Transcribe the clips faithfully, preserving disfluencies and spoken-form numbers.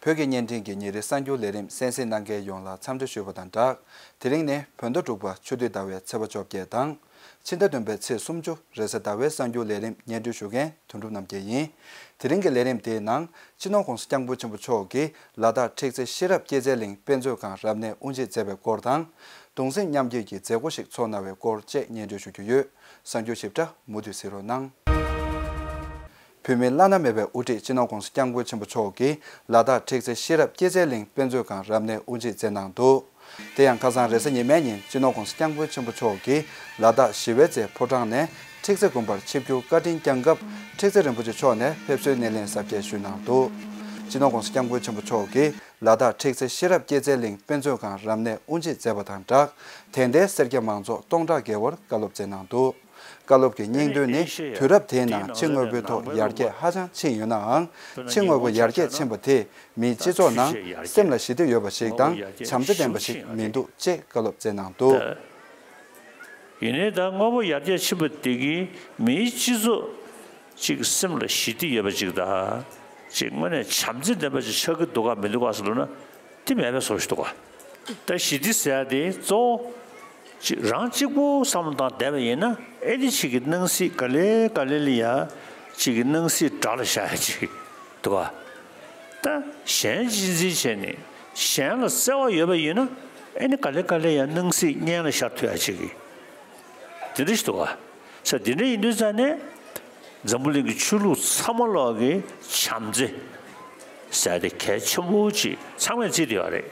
བོད་ཀྱི་བརྙན་འཕྲིན་གྱི་ཉིན་རེའི་གསར་འགྱུར་ལས་རིམ་གསན་གཟིགས་གནང་མཁན་ཡོངས་ལ་འཚམས་འདྲི་ཞུ་བ་དང་སྦྲགས། དེ་རིང་ནི་བོད་ཟླ་དྲུག་པ་ཆུ་སྟོད་ཟླ་བའི་ཚེས་པ་བཅོ་བརྒྱད་དང་། ཕྱི་ཟླ་བདུན་པའི་ཚེས་སུམ་ཅུ་རེས་གཟའ་ཟླ་བའི་གསར་འགྱུར་ལས་རིམ་སྙན་སྒྲོན་ཞུ་མཁན་དོན་གྲུབ་རྣམ་རྒྱལ་ཡིན། དེ་རིང་གི་ལས་རིམ་དེའི་ནང་སྤྱི་ནོར་༸གོང་ས་༸སྐྱབས་མགོན་ཆེན་པོ་མཆོག་གིས་ལ་དྭགས་ཁྲེག་རྩེ་ཤེས་རབ་སྐྱེད་ཚལ་གླིང་དཔེ་མཛོད་ཁང་རབ་གནས་དབུ་འབྱེད་མཛད་པའི་སྐོར་དང་། གདུང་སེམས་མཉམ་སྐྱེད་ཀྱི་མཛད་སྒོ་ཞིག་ཚོགས་གནང་བའི་སྐོར་བཅས་སྙན་སྒྲོན་ཞུ་རྒྱུ་ཡོད། གསར་འགྱུར་ཞིབ་ཕྲ་མུ་མཐུད་གཟིགས་རོགས་གནང་། བོད་མིའི་བླ་ན་མེད་པའི་དབུ་ཁྲིད་སྤྱི་ནོར་༸གོང་ས་༸སྐྱབས་མགོན་ཆེན་པོ་མཆོག་གིས་ལ་དྭགས་ཁྲེག་རྩེ་ཤེས་རབ་སྐྱེད་ཚལ་གླིང་དཔེ་མཛོད་ཁང་རབ་གནས་དབུ་འབྱེད་མཛད་གནང་འདུག་དེ་ཡང་ཁ་སང་རེས་གཟའ་ཉི་མའི་ཉིན་སྤྱི་ནོར་༸གོང་ས་༸སྐྱབས་མགོན་ཆེན་པོ་མཆོག་གིས་ལ་དྭགས་ཞི་བའི་རྩེ་ཕོ་བྲང་ནས་ཁྲེག་རྩེ་དགོན་པར་ཆིབས་བསྒྱུར་བཀའ་དྲིན་བསྐྱངས་སྐབས། ཁྲེག་རྩེ་རིན་པོ་ཆེ་མཆོག་ནས་ཕེབས་བསུའི་སྣེ་ལེན་གཟབ་རྒྱས་ཞུས་གནང་འདུག་སྤྱི་ནོར་༸གོང་ས་༸སྐྱབས་མགོན་ཆེན་པོ་མཆོག་གིས་ལ་དྭགས་ཁྲེག་རྩེ་ཤེས་རབ་སྐྱེད་ཚལ་གླིང་དཔེ་མཛོད་ཁང་རབ་གནས་དབུ་འབྱེད་མཛད་པ་དང་སྦྲགས། དད་ལྡན་སེར་སྐྱ་མང་ཚོགས་སྟོང་ཕྲག་བརྒལ་བར་བཀའ་སློབ་སྩལ་གནང་འདུག་བཀའ་སློབ་ཀྱི་སྙིང་དོན་ནི། དུས་རབས་དེའི་ནང་ཕྱི་དངོས་པོའི་ཐོག་ཡར་རྒྱས་ཧ་ཅང་ཕྱིན་ཡོད་ནའང་། ཕྱི་དངོས་པོ་ཡར་རྒྱས་ཕྱིན་པ་དེས་མིའི་སྤྱི་ཚོགས་ནང་སེམས་ལ་ཞི་བདེ་ཡོད་པ་ཞིག་དང་བྱམས་བརྩེ་ལྡན་པ་ཞིག་མི་འདུག་ཅེས་བཀའ་སློབ་སྩལ་གནང་འདུག་ཡིན་ནའི་ད་དངོས་པོ་ཡར་རྒྱས་ཕྱིན་པ་དེ་གིས་མིའི་སྤྱི་ཚོགས་ཅིག་སེམས་ལ་ཞི་བདེ་ཡོད་པ་ཅིག་དང་། ཅིག་དངོས་གནས་བྱམས་བརྩེ་ལྡན་པ་ཅིག་ཆགས་ཀྱི་འདུག་ག་མི་འདུག་ག་ཟེར་ལབ་ན། དེ་མེད་པའི་བཟོ་ཞིག་འདུག་ག་ད་ཞི་བདེ་ཟེར་ཡ་དེ་གཙོ་བོ་ཅིག་རང་གཅིག་པུ་བསམ་བློ་བཏང་བསྡད་པ་ཡིན་ན། ཨེ་ནི་ཅིག་གི་སྣང་སྲིད་ག་ལེ་ག་ལེ་ལ་ཡ་ཅིག་གི་སྣང་སྲིད་དགྲ་ལ་བཞག་ཡ་ཅིག་འདུག་ག་ད་གཞན་གཅེས་འཛིན་བྱས་ནས་གཞན་ལ་བརྩེ་བ་ཡོད་པ་ཡིན་ན། ཨེ་ནི་ག་ལེ་ག་ལེ་ཡ་སྣང་སྲིད་གཉེན་ལ་ཤར་ཐུབ་ཡ་ཅིག་གི་དེ་འདྲ་ཞིག་འདུག་ག་ས་དེ་འདྲ་ཡིན་དུས་ཙང་ནས། འཛམ་བུ་གླིང་གི་ཆོས་ལུགས་ཚང་མ་ལོག་གི་བྱམས་བརྩེ་ཟེར་དེ་གལ་ཆེན་པོ་ཅིག་ཚང་མས་བརྩིས་བསྡད་ཡོད་རེད།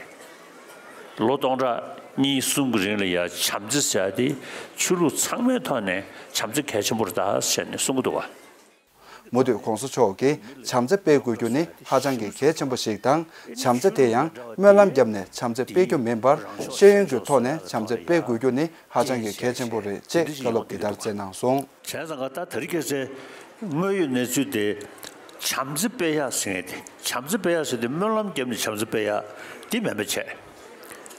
ལོ་སྟོང་ཕྲག་གཉིས་གསུམ་གྱི་རིང་ལ་ཡ་བྱམས་བརྩེ་ཟེར་དེ་ཆོས་ལུགས་ཚང་མའི་ཐོག་ནས་བྱམས་བརྩེ་གལ་ཆེན་པོ་རེད་ད་ཟེར་ནས་གསུང་གི་འདུག་བ། མུ་མཐུད་༸གོང་ས་མཆོག་གིས་བྱམས་བརྩེ་སྤེལ་དགོས་རྒྱུ་ནི་ཧ་ཅང་གི་གལ་ཆེན་པོ་ཞིག་དང་། བྱམས་བརྩེ་དེ་ཡང་སྨོན་ལམ་བརྒྱབ་ནས་བྱམས་བརྩེ་སྤེལ་རྒྱུ་མིན་པར། ཤེས་ཡོན་གྱི་ཐོག་ནས་བྱམས་བརྩེ་སྤེལ་དགོས་རྒྱུ་ནི་ཧ་ཅང་གི་གལ་ཆེན་པོ་རེད་ཅེས་བཀའ་སློབ་འདི་ལྟར་སྩལ་གནང་སོང་། བྱས་ཙང་ག་ད་དེ་རིང་ཁ་སང་དངོས་ཡོད་གནས་ཚུལ་དེ། བྱམས་བརྩེ་སྤེལ་ཡག་ཟེར་མཁན་དེ། བྱམས་བརྩེ་སྤེལ་ཡག་ཟེར་དེ་སྨོན་ལམ་བརྒྱབ་ནས་བྱམས་བརྩེ་སྤེལ་ཡག་དེ་མིན་པ་བྱས།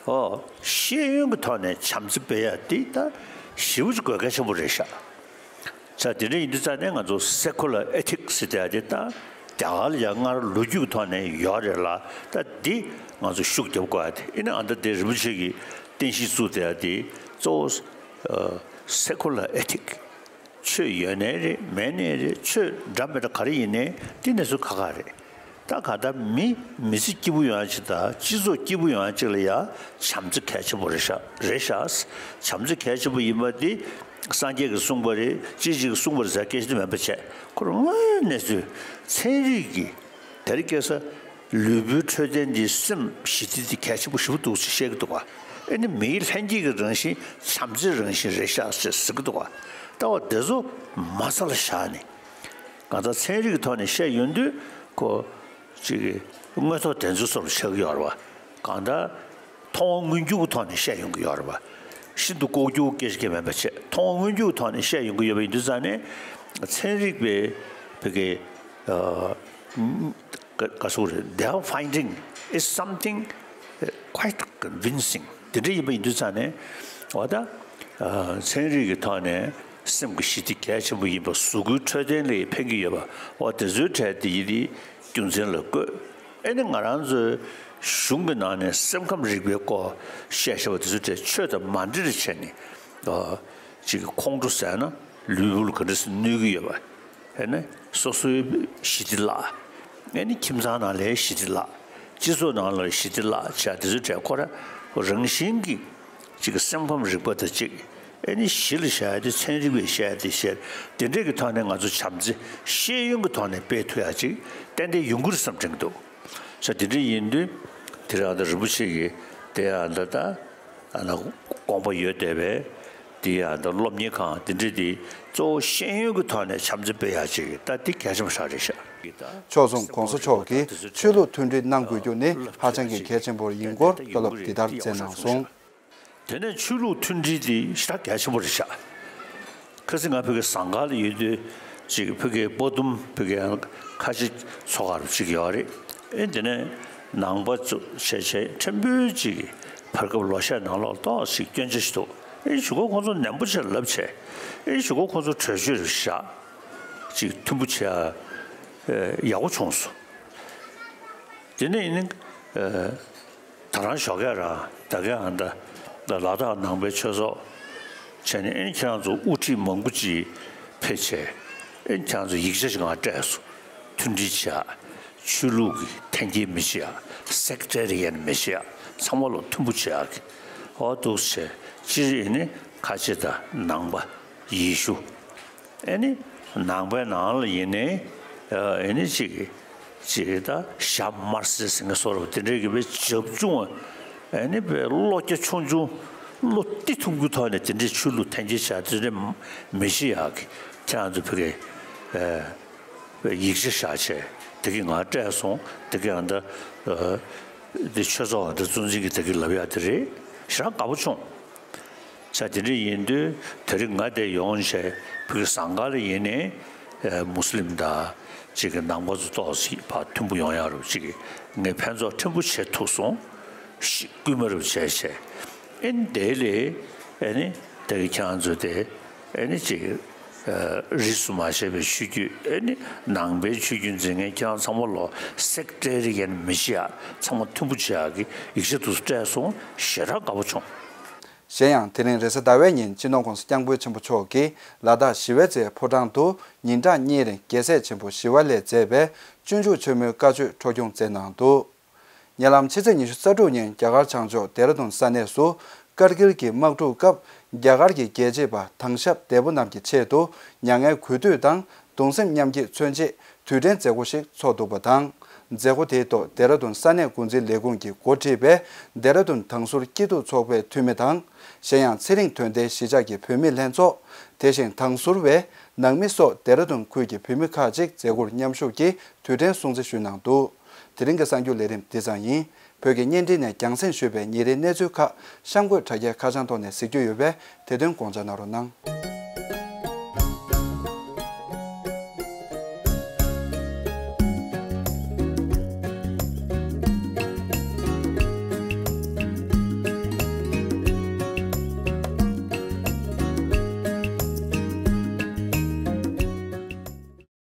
ཨོ། ཤེས་ཡོན་གྱི་ཐོག་ནས་བྱམས་བརྩེ་སྤེལ་ཡག་དེ་ད་ཞེ་པོ་ཅིག་དགོས་གལ་ཆེན་པོ་རེད་ཤག་ས་དེ་འདྲ་ཡིན་དུས་ཙང་ནས་ང་ཚོ་སེ་ཁུ་ལར་ཨེ་ཐིག་ཟེར་དེ་ཡ་དེ་ད་རྒྱ་གར་ལ་ཡང་སྔར་ལོ་རྒྱུས་ཀྱི་ཐོག་ནས་ཡོད་རེད་ལ། ད་འདི་ང་ཚོ་ཤུགས་རྒྱབ་དགོས་ཡ་དེ། ཨེ་ནི་ཨ་ད་དེ་རིན་པོ་ཆེ་གིས་རྟེན་གཞི་བཙུགས་དེ་ཡ་དེ་གཙོ་བོ་སེ་ཁུ་ལར་ཨེ་ཐིག་ཆོས་ཡོད་ནའི་རེད་མེད་ནའི་རེད། ཆོས་འདྲ་མི་འདྲ་ག་རེ་ཡིན་ནའི་དེ་གནས་ཚུལ་ཁག་ཁག་རེད། ད་གང་ལྟར་མི་མི་ཚེ་སྐྱིད་པོ་ཡོང་ཡ་ཅིག་དང་སྤྱི་ཚོགས་སྐྱིད་པོ་ཡོང་ཡ་ཅིག་ལ་ཡ་བྱམས་བརྩེ་གལ་ཆེན་པོ་རེད་ཤག་རེད་ཤག་བྱམས་བརྩེ་གལ་ཆེན་པོ་ཡིན་པ་འདི་སངས་རྒྱས་ཀྱིས་གསུངས་པ་རེད། ཅི་ཞིག་གིས་གསུངས་པ་རེད་ཟེར་སྐད་ཆ་དེ་མིན་པ་བྱས། ཁོ་རང་དངོས་གནས་ཚུལ་ཚན་རིག་གི་དེ་རིང་ཁ་སང་ལུས་པོའི་འཕྲོད་བསྟེན་འདི་སེམས་ཞི་བདེ་འདི་གལ་ཆེན་པོ་ཞེ་པོ་འདུག་ཅེས་བཤད་ཀྱི་འདུག་ག་ཨེ་ནི་མིའི་ལྷན་སྐྱེས་ཀྱི་རང་བཞིན་བྱམས་བརྩེའི་རང་བཞིན་རེད་ཤག་ཅེས་ཟེར་གྱི་འདུག་ག་ལྟ་བ་དེ་ཚོ་མ་རྩ་ལ་བཞག་ནས། གང་ལྟར་ཚན་རིག་གི་ཐོག་ནས་བཤད་ཡོང་དུས་ཁོ་ཅིག་གི་དངོས་ཐོག་དེ་ཚོའི་བཟོ་འདྲ་ཆགས་ཀྱི་ཡོད་རེད་བ། གང་ལྟར་མཐོང་བ་མངོན་གྱུར་གྱི་ཐོག་ནས་བཤད་ཡོང་གི་ཡོད་རེད་བ། ཤིན་ཏུ་ལྐོག་གྱུར་སྐད་ཆ་སྐད་མེད་པ་བྱས། མཐོང་བ་མངོན་གྱུར་གྱི་ཐོག་ནས་བཤད་ཡོང་གི་ཡོད་པ་ཡིན་དུས་ཙང་ནས་ཚན་རིག་པའི་བོད་ཀྱི་ག་ག་སོགས་རེད། Their finding is something quite convincing. དེ་འདྲ་ཡིན་པ་ཡིན་དུས་ཙང་ནས་འོ་ད་ཚན་རིག་གི་ཐོག་ནས་སེམས་ཀྱི་ཞི་བདེ་གལ་ཆེན་པོ་ཡིན་པ། གཟུགས་པོའི་འཕྲོད་བསྟེན་ལ་ཕན་གྱི་ཡོད་པ། འོ་དེ་ཚོའི་གྲས་དེ་ཡིན་དེ་རྒྱུ་མཚན་ལ་བཀོད། ཨེ་ནི་ང་རང་ཚོའི་གཞུང་གི་ནང་ནས་སེམས་ཁམས་རིག་པའི་སྐོར་བཤད་བྱ་བ་དེ་ཚོའི་གྲས་ཆོས་དང་མ་འདྲེས་པ་བྱས་ནས། ཨ། ཅིག་ཁོང་ཁྲོ་ཟེར་ན་ལུས་པོ་ལ་ག་འདྲ་སེ་གནོད་ཀྱི་ཡོད་པ། ཨེ་ནི་སོ་སོའི་ཞི་བདེ་བརླག་ཨེ་ནི་ཁྱིམ་ཚང་ནང་ལའི་ཞི་བདེ་བརླག་སྤྱི་ཚོགས་ནང་ལ་ཞི་བདེ་བརླག་བྱ་དེ་ཚོའི་གྲས་ཁོ་ར་རང་བཞིན་གྱིས་ཅིག་སེམས་ཁམས་རིག་པ་དང་གཅིག་ཨེ་ནི་གཞི་ལ་བཞག་ཡ་དེ་ཚན་རིག་པས་བཤད་ཡ་དེ་བཤད། དེ་འདྲས་ཀྱི་ཐོག་ནས་ང་ཚོ་བྱམས་བརྩེ་ཤེས་ཡོན་གྱི་ཐོག་ནས་སྤེལ་ཐུབ་ཡ་ཅིག་ཏན་ཏན་ཡོང་གི་རེད་བསམ་དྲན་གྱི་འདུག་ས་དེ་འདྲ་ཡིན་དུས་དེ་རང་ད་རིན་པོ་ཆེ་གིས་དེ་ཡང་ད་ད་ཨ་ན་དགོངས་པ་ཡོད་བསྡད་པས། དེ་ཡང་ད་སློབ་གཉེར་ཁང་དེ་འདྲ་དེ་གཙོ་བོ་ཤེས་ཡོན་གྱི་ཐོག་ནས་བྱམས་བརྩེ་སྤེལ་ཡག་ཅིག་ད་དེ་གལ་ཆེན་པོ་ཞིག་རེད་ཤག་ཕྱོགས་མཚུངས་༸གོང་ས་མཆོག་གིས་ཆོས་ལུགས་མཐུན་སྒྲིལ་གནང་དགོས་རྒྱུ་ནི་ཧ་ཅང་གི་གལ་ཆེན་པོ་ཡིན་སྐོར་བཀའ་སློབ་འདི་ལྟར་སྩལ་གནང་སོང་། དེ་ནས་ཆོས་ལུགས་མཐུན་སྒྲིལ་དེ་ཞེ་དྲག་གལ་ཆེན་པོ་རེད་ཤག་ཁ་སང་ང་ཕ་གི་ཟངས་དཀར་ལ་ཡོད་དུས་ཅིག་ཕ་གི་པོ་ཏུམ་ཕ་གི་ཁ་ཆེ་ཚོགས་ཁག་རུ་ཅིག་ཡོད་རེད། ཨེ་དེ་ནས་ནང་པ་ཚོ་བྱས་བྱས་ཕྲན་བུ་ཅིག་བར་སྐབས་ལོ་ཤས་ནང་ལོགས་ཏོག་ཙམ་སྐྱོན་ཆ་ཞིག་འདུག་ཨེ་གཞུག་གུ་ཁོང་ཚོ་ནན་པོ་བྱས་ལབ་བྱས། ཨེ་གཞུག་གུ་ཁོང་ཚོ་གྲོས་ཆོད་རེ་བཞག་ཅིག་མཐུན་པོ་བྱས་ཡག་པོ་བྱུང་སོང་། དེ་ནས་ནི་ད་རང་ཞོགས་ཀས་ར་ད་ག་ཨ་ད་ལ་དྭགས་ནང་པའི་ཆོས་ཚོགས་བྱས་ནས་ཨེ་ཁྱེད་རང་ཚོ་དབུ་ཁྲིད་མང་པོ་ཅིག་ཕེབས་བྱས་ཨེ་ཁྱེད་རང་ཚོ་ཡིག་ཆ་ཞིག་ང་སྤྲད་སོང་། མཐུན་སྒྲིལ་བྱེད་ཡག་ཆོས་ལུགས་ཀྱི་འཐེན་འཁྱེར་མི་བྱེད་ཡག་སེཀ་ཊེ་རི་ཡན་མི་བྱེད་ཡག་ཚང་མ་ལོ་མཐུན་པོ་བྱེད་ཡག་གི་ཨོ་འདུག་བྱས་སྤྱིར་ཨེ་ནི་ཁ་ཆེ་ད་ནང་པ་ཡེ་ཤུ། ཨེ་ནི་ནང་པའི་ནང་ལ་ཡིན་ནའི་ཨེ་ནི་ཅིག་ཅིག་ད་ཞྭ་དམར་སེར་ཟེར་མཁན་བཟོ་འདྲ་དེ་འདྲའི་གི་བའི་བྱབ་ཆུང་ཨེ་ནི་བའི་བློ་རྒྱ་ཆུང་ཆུང་བློ་གཏི་ཐུག་གི་ཐོག་ནས་དེ་འདྲའི་ཆོས་ལུགས་འཐེན་འཁྱེར་བྱ་དེ་འདྲའི་མི་ཤེས་ཡག་གི་ཁྱེད་རང་ཚོ་བོད་སྐད་ཡིག་ཆ་བཞག་བྱས་དེ་གི་ང་སྤྲད་སོང་། དེ་གི་ཨ་ད་དེ་ཆོས་ཚོགས་ཨ་ད་གཙོ་འཛིན་གི་དེ་གི་ལབ་ཡག་དེ་རེད། ཞེ་དྲག་དགའ་པོ་བྱུང་། ས་དེ་འདྲ་ཡིན་དུས་དེ་རིང་ང་དེ་ཡོང་བྱས་བོད་ཀྱི་ཟངས་དཀར་ལ་ཡིན་ནའི་ཨེ་མུ་སི་ལིམ་དང་གཅིག་གི་ནང་པ་ཚོ་ཏོག་ཙམ་ཕར་མཐུན་པོ་ཡོང་ཡག་རུ་གཅིག་གི་ངས་ཕན་ཐོགས་ཕྲན་བུ་བྱེད་ཐུབ་སོང་། ཤི་སྐུལ་མ་རུ་བྱས་བྱས་ཨེ་ནི་དེ་ལས་ཨེ་ནི་དེ་གི་ཁྱེད་རང་ཚོ་དེ་ཨེ་ནི་གཅིག་གི་ཨ་རིས་སུ་མ་ཆད་པའི་ཆོས་བརྒྱུད་ཨེ་ནི་ནང་པའི་ཆོས་བརྒྱུད་འཛིན་མཁན་ཁྱེད་རང་ཚང་མ་ལོ་སེཀ་ཊེ་རི་ཡན་མི་བྱེད་ཡག་ཚང་མ་མཐུན་པོ་བྱེད་ཡག་གི་ཡིག་ཆ་དེ་ཚོ་སྤྲད་སོང་། ཞེ་དྲག་དགའ་པོ་བྱུང་། གཞན་ཡང་དེ་རིང་རེས་གཟའ་ཟླ་བའི་ཉིན་སྤྱི་ནོར་༸གོང་ས་༸སྐྱབས་མགོན་ཆེན་པོ་མཆོག་གིས་ལ་དྭགས་ཞི་བའི་རྩེའི་ཕོ་བྲང་དུ་ཉིན་གྲངས་གཉིས་རིང་རྒྱལ་སྲས་ཆེན་པོ་ཞི་བ་ལྷས་མཛད་པའི་སྤྱོད་འཇུག་ཆེན་མོའི་བཀའ་ཆོས་འཕྲོ་སྐྱོང་མཛད་གནང་འདུག་ཉེ་ལམ་ཕྱི་ཚེས་ཉི་ཤུ་རྩ་དྲུག་ཉིན་རྒྱ་གར་བྱང་ཕྱོགས་ལྡེ་ར་ལྡུན་ས་གནས་སུ་ཀར་གིལ་གྱི་དམག་འཁྲུག་སྐབས་རྒྱ་གར་གྱི་རྒྱལ་གཅེས་པ་དྭང་ཞབས་འདས་པོ་རྣམས་ཀྱི་ཆེད་དུ་མྱ་ངན་གུས་འདུད་དང་གདུང་སེམས་མཉམ་སྐྱེད་མཚོན་ཆེད་དུས་དྲན་མཛད་སྒོ་ཞིག་ཚོགས་འདུག་པ་དང་། མཛད་སྒོ་དེའི་ཐོག་ལྡེ་ར་ལྡུན་ས་གནས་འགོ་འཛིན་ལས་ཁུངས་ཀྱིས་འགོ་ཁྲིད་པའི་ལྡེ་ར་ལྡུན་དྭང་ཟུར་སྐྱིད་སྡུག་ཚོགས་པའི་འཐུས་མི་དང་། གཞན་ཡང་ཚེ་རིང་དོན་ལྡན་གཞིས་ཆགས་ཀྱི་བུད་མེད་ལྷན་ཚོགས། དེ་བཞིན་དྭང་ཟུར་བའི་ནང་མི་སོགས་ལྡེ་ར་ལྡུན་ཁུལ་གྱི་བུད་མེད་ཁག་ཅིག་མཛད་སྒོར་མཉམ་ཞུགས་ཀྱིས་དུས་དྲན་སྲུང་བརྩི་ཞུས་གནང་འདུག་དེ་རིང་གི་གསར་འགྱུར་ལས་རིམ་འདི་ཙམ་ཡིན། བོད་ཀྱི་བརྙན་འཕྲིན་ནས་རྒྱང་སྲིང་ཞུས་པའི་ཉིན་རེའི་གནས་ཚུལ་ཁག་གཤམ་འཁོད་དྲ་རྒྱའི་ཁ་བྱང་ཐོག་ནས་གཟིགས་རྒྱུ་ཡོད་པས་དེ་དོན་དགོངས་འཇགས་གནང་རོགས་གནང་།